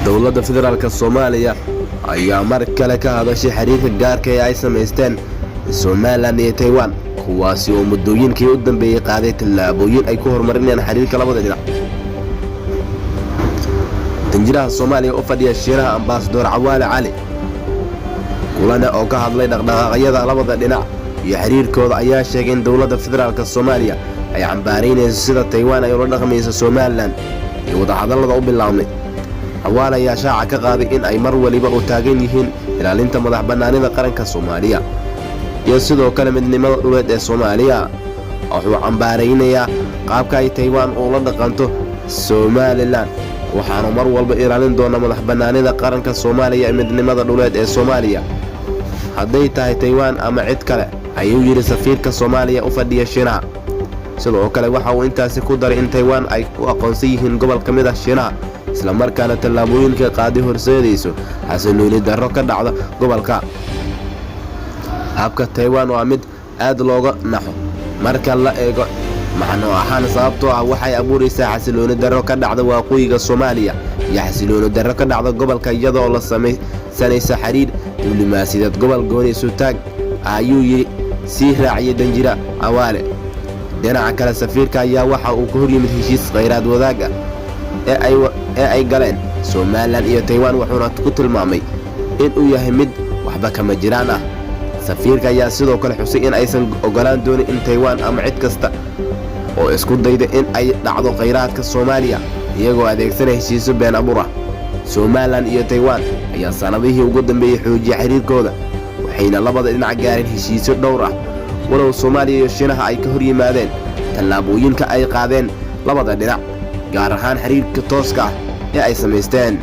Dowladda Federaalka Soomaaliya ayaa mar kale ka hadashay xiriirka gaarka ee ay samaysteen Somaliland iyo Taiwan, kuwaasi oo muddooyinkii u dambeeyey qaaday tallaabooyin ay ku horumarinayaan xiriirka labada dhinac. Danjiraha Soomaaliya u fadhiya Shiinaha, Ambasador Cawaale Cali Kulane, oo ka hadlay dhaqdhaqaaqyada labada dhinac iyo xiriirkooda, ayaa sheegay in dowladda Federaalka Soomaaliya ay cambaaraynayso sida Taiwan ay ula dhaqmayso Somaliland iyo wadahadallada u bilaabmay. Cawaale ayaa shaaca ka qaaday in ay mar waliba u taagan yihiin ilaalinta madax bannaanida qaranka Soomaaliya iyo sidoo kale midnimada dhuleed ee Soomaaliya. Wuxuu cambaaraynayaa qaabka ay Taiwan ula dhaqanto Somaliland, waxaanu mar walba ilaalin doonaa madax bannaanida qaranka Soomaaliya ee midnimada dhuleed ee Soomaaliya, hadday tahay Taiwan ama cid kale, ayuu yidhi safiirka Soomaaliya u fadhiya Shiinaha. Sidoo kale waxa uu intaasi ku daray in Taiwan ay u aqoonsan yihiin gobol ka mid ah Shiinaha, islamarkaana tallaabooyinka qaadi horseedayso xasilooni darro ka dhacda gobolka. Habka Taiwan waa mid aad looga naxo marka la eego macno ahaan, sababtoo ah waxay abuuraysaa xasilooni darro ka dhacda waqooyiga Soomaaliya iyo xasilooni darro ka dhacda gobolka, iyadoo la samaysanaysa xiriir diblomaasiyadeed gobol gooni isutaag, ayuu yidhi sii raaciyay danjira Cawaale. Dhinaca kale, safiirka ayaa waxa uu ka horyimid heshiis khayraad wadaag ah ee ay galeen Somaliland iyo Taiwan, wuxuuna ku tilmaamay inuu yahay mid waxba kama jiraan ah. Safiirka ayaa sidoo kale xusay in aysan ogolaan doonin in Taiwan ama cid kasta oo isku dayda in ay dhacdo khayraadka Soomaaliya iyagoo adeegsanaya heshiisyo been abuur ah. Somaliland iyo Taiwan ayaa sannadihii ugu dambeeyey xoojiyay xiriirkooda, waxayna labada dhinac gaareen heshiisyo dhowr ah, walow Soomaaliya iyo Shiinaha ay ka hor yimaadeen tallaabooyinka ay qaadeen labada dhinac, gaar ahaan xiriirka tooska ah ee ay samaysteen.